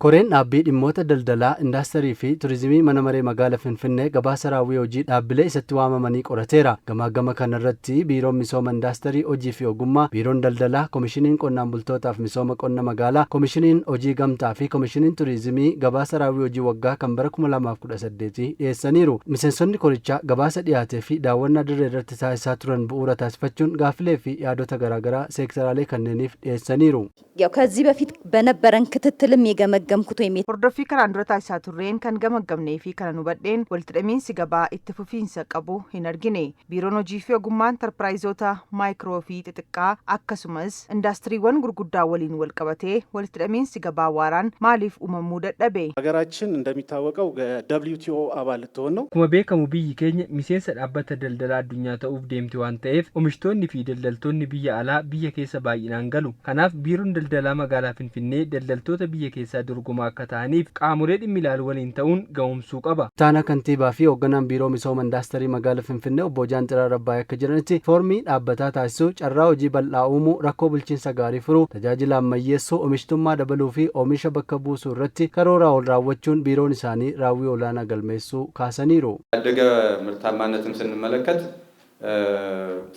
Koreen dhaabbii dhimmoota daldalaa, indaastirii fi turizimii mana maree magaala Finfinnee gabaasa raawwii hojii dhaabbilee isatti waamamanii qorateera. Gamaagama kanarratti Biiroon Misooma Indaastirii, Hojii fi Ogummaa, Biiroon Daldalaa, Komishiniin Qonnaan Bultootaaf Misooma Qonna Magaalaa, Komishiniin Hojii Gamtaa fi Komishiniin Turizimii gabaasa raawwii hojii waggaa kan bara 2018 dhiyeessaniiru. Miseensonni korichaa gabaasa dhiyaatee fi daawwannaa dirree irratti taasisaa turan bu'uura taasifachuun gaaffilee fi yaadota garaagaraa seektaraalee kanneeniif dhiyeessaniiru. ያው ከዚህ በፊት በነበረን ክትትልም የገመገምኩት ወይም Hordoffii kanaan dura taasisaa turreen kan gamaggamnee fi kanan hubadheen walitti hidhamiinsi gabaa itti fufiinsa qabu hin argine. Biiroon Hojii fi Ogummaa intarpiraayizoota maayikiroo fi xixiqqaa akkasumas indaastiriiwwan gurguddaa waliin wal qabatee walitti hidhamiinsi gabaa waaraan maaliif uumamuu dadhabe? ሀገራችን እንደሚታወቀው ደብሊውቲኦ አባል ልትሆን ነው። Akkuma beekamu biyyi keenya miseensa Dhaabbata Daldala Addunyaa ta'uuf deemti waan ta'eef, oomishtoonni fi daldaltoonni biyya alaa biyya keessa baay'inaan galu. Kanaaf Biiroon Daldalaa Magaalaa Finfinnee daldaltoota biyya keessaa dorgomaa akka ta'aniif qaamolee dhimmi ilaalu waliin ta'uun ga'oomsuu qaba. Ittaanaa kantiibaa fi hoogganaan Biiroo Misooma Indaastirii Magaalaa Finfinnee Obbo Jaanxiraar Abbaay akka jedhanitti, foormii dhaabbataa taasisuu, carraa hojii bal'aa uumuu, rakkoo bulchiinsa gaarii furuu, tajaajila ammayyeessuu, oomishtummaa dabaluu fi oomisha bakka buusuu irratti karoora ol raawwachuun biiroon isaanii raawwii olaanaa galmeessuu kaasaniiru. ያደገ ምርታማነትም ስንመለከት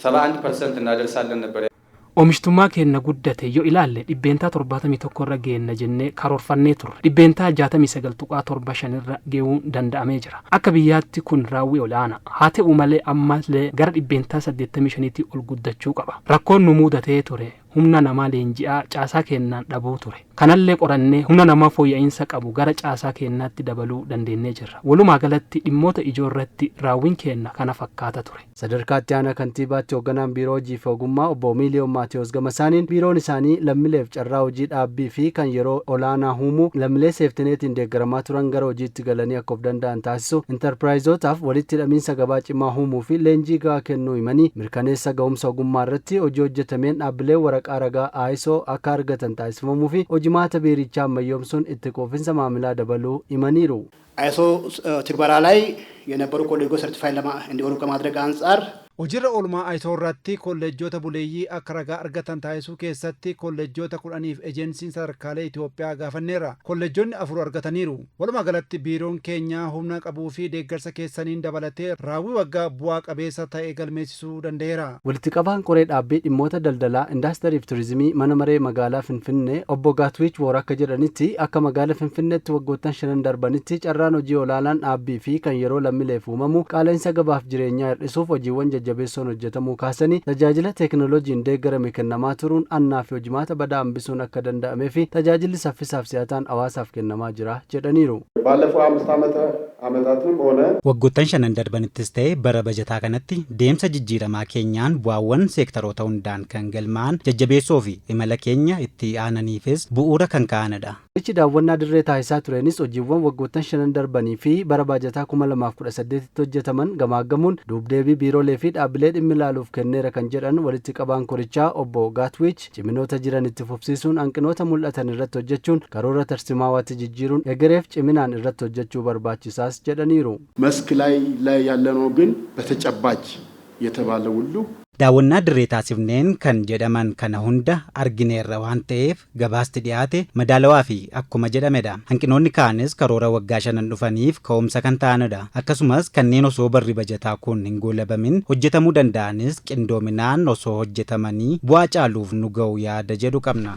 71% እናደርሳለን ነበር። Oomishtummaa keenya guddate yoo ilaalle 71% irra geenna jennee karoorfannee turre, 69.75% irra ge'uun danda'amee jira. Akka biyyaatti kun raawwii olaanaa haa ta'u malee ammallee gara 85tti ol guddachuu qaba. Rakkoon nu mudatee ture humna namaa leenji'aa caasaa keenyaan dhabuu ture. Kanallee qorannee humna namaa fooyya'insa qabu gara caasaa keenyaatti dabaluu dandeenyee jirra. Walumaa galatti dhimmoota ijoo irratti raawwiin keenya kana fakkaata ture. Sadarkaa itti aanaa kantiibaatti hoogganaan Biiroo Hojii fi Ogummaa Obbo Miiliyoon Maatiyos gama isaaniin, biiroon isaanii lammiileef carraa hojii dhaabbii fi kan yeroo olaanaa uumuu, lammiilee seeftineetiin deeggaramaa turan gara hojiitti galanii akka of danda'an taasisu, intarpiraayizotaaf walitti hidhamiinsa gabaa cimaa uumuu fi leenjii gahaa kennuu himanii, mirkaneessa ga'umsa ogummaa irratti hojii hojjetameen dhaabbilee waraqaa ragaa ISO akka argatan taasifamuu fi hojimaata biirichaa ammayyoomsuun itti quufinsa maamilaa dabaluu himaniiru. አይሶ ትግበራ ላይ የነበሩ ኮሌጆች ሰርቲፋይ እንዲሆኑ ከማድረግ አንጻር Hojiirra oolmaa ISO irratti kolleejjota buleeyyii akka ragaa argatan taasisuu keessatti kolleejjota 10f ejensiin sadarkaalee Itoophiyaa gaafanneerra. Kolleejjonni afur argataniiru. Walumaa galatti biiroon keenya humna qabuu fi deeggarsa keessaniin dabalatee raawwii waggaa bu'aa qabeessa ta'e galmeessisuu danda'eera. Walitti qabaan koree dhaabbii dhimmoota daldalaa, indaastirii fi turizimii mana maree magaalaa Finfinnee Obbo Gaatwiich Woor akka jedhanitti, akka magaalaa Finfinneetti waggoottan shanan darbanitti carraan hojii olaanaan dhaabbii fi kan yeroo lammiileef uumamu qaala'insa gabaaf jireenyaa hir'isuuf hojiiwwan jajjabeessoon hojjetamuu kaasanii, tajaajila teekinooloojiin deeggarame kennamaa turuun annaa fi hojimaata badaa hambisuun akka danda'amee fi tajaajilli saffisaaf si'ataan hawaasaaf kennamaa jira jedhaniiru. ባለፈው አምስት ዓመታትም ሆነ Waggoottan shanan darbanittis ta'e bara bajataa kanatti deemsa jijjiiramaa keenyaan bu'aawwan seektaroota hundaan kan galmaa'an jajjabeessoo fi imala keenya itti aananiifis bu'uura kan kaa'anidha. Ichi daawwannaa dirree taasisaa tureenis hojiiwwan waggoottan shanan darbanii fi bara baajataa 2018tti hojjetaman gamaaggamuun duubdeebii biiroolee fi dhaabbilee dhimmi ilaaluuf kenneera kan jedhan walitti qabaan korichaa Obbo Gaatwiich, ciminoota jiran itti fufsiisuun hanqinoota mul'atan irratti hojjechuun karoora tarsimaawaatti jijjiiruun egereef ciminaan irratti hojjechuu barbaachisaas jedhaniiru. መስክ ላይ ያለነው ግን በተጨባጭ የተባለ ሁሉ Daawwannaa dirree taasifneen kan jedhaman kana hunda argineerra waan ta'eef gabaasti dhiyaate madaalawaa fi akkuma jedhamedha. Hanqinoonni kaanis karoora waggaa shanan dhufaniif ka'umsa kan ta'anidha. Akkasumas kanneen osoo barri bajataa kun hin goolabamin hojjetamuu danda'anis qindoominaan osoo hojjetamanii bu'aa caaluuf nu ga'u yaada jedhu qabna.